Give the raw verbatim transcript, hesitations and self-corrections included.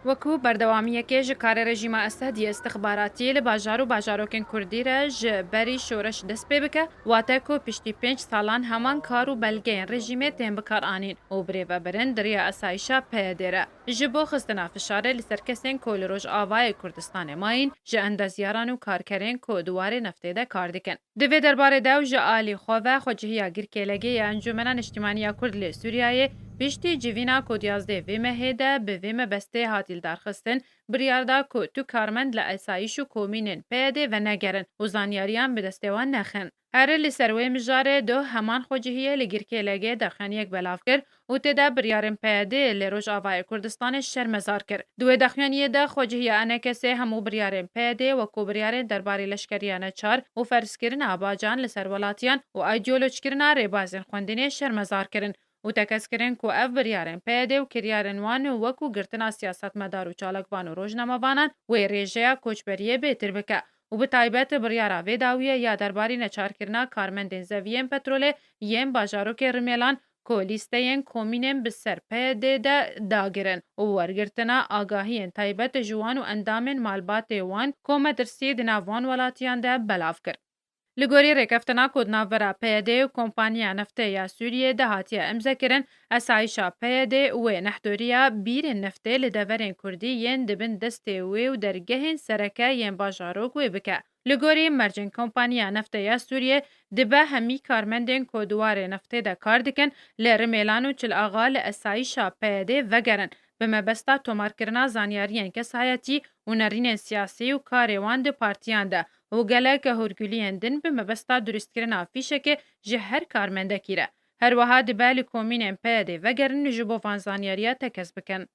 Wekû berdewamiyekê ji karê rejîma Esedî îstixbaratî li bajar û bajarokên Kurdî re ji berî şoreş dest pê bike, wate ku piştî pênc salan heman kar û belgeyên rejîmê tên bikaranîn û birêvebirin di riya esayîşa P Y D re. Ji bo xistina fişarê li ser kesên ku li Rojavayê Kurdistanê mayîn, ji endezyaran û karkerên ku di warê neftê de kar dikin. Di vê derbarê de û ji alî xwe ve xwecihiya Girkêlegê ya Encûmena Niştimanî ya Kurd li Sûriyeyê, piştî civîna ku di yazdeh vê mehê de bi vê mebestê hatî lidarxistin, biryar da ku tu karmend li esayîş û komînên P Y D venegerin û zanyariyan bi destê wan nexin. Here li ser wê mijarê du heman xwecihiyê li Girkêlegê daxuyaniyek belav kir û tê de biryarên P Y D li Rojavayê Kurdistanê şermezar kir. Di wê daxuyaniyê de xwecihiya E N K S'ê hemû biryarên P Y D wekû biryarên derbarê leşkeriya neçar û ferzkirina bacan li ser welatiyan û aydiyolojkirina rêbazên xwendinê şermezar kirin û tekez kirin ku ev biryarên P Y D û kiryarên wan wekû girtina siyasetmedar û çalakvan û rojnamevanan wê rêjeya koçberiyê bêtir bike û bi taybet biryara vê dawiyê ya derbarî neçarkirina karmendên zeviyên petrolê yên bajarokê Rimêlan ku lîsteyên komînên bi ser P Y D de dagirin û wergirtina agahiyên taybet ji wan û endamên malbatê wan ku metirsî di nav van welatiyan de belav kir. Li gorî rêkeftina ku di navbera P Y D û Kompaniya Neftê ya Sûriyê de hatiye îmzekirin, esayîşa P Y D wê nehdoriya bîrên neftê li deverên Kurdî yên di bin destê wê û dergehên sereke yên bajarok wê bike. Li gorî mercên Kompaniya Neftê ya Sûriyê, dibe hemî karmendên ku di warê neftê de kar dikin, li Rimêlan û Çil Axa li esayîşa P Y D vegerin, bi mebesta tomarkirina zanyariyên kesayetî û nerînên siyasî û karê wan di partiyan de û gelek hûrguliyên din bi mebesta durustkirina fîşekê ji her karmendekî re. Her wiha dibe li komînên P Y D vegerin û ji bo van zanyariya tekez bikin.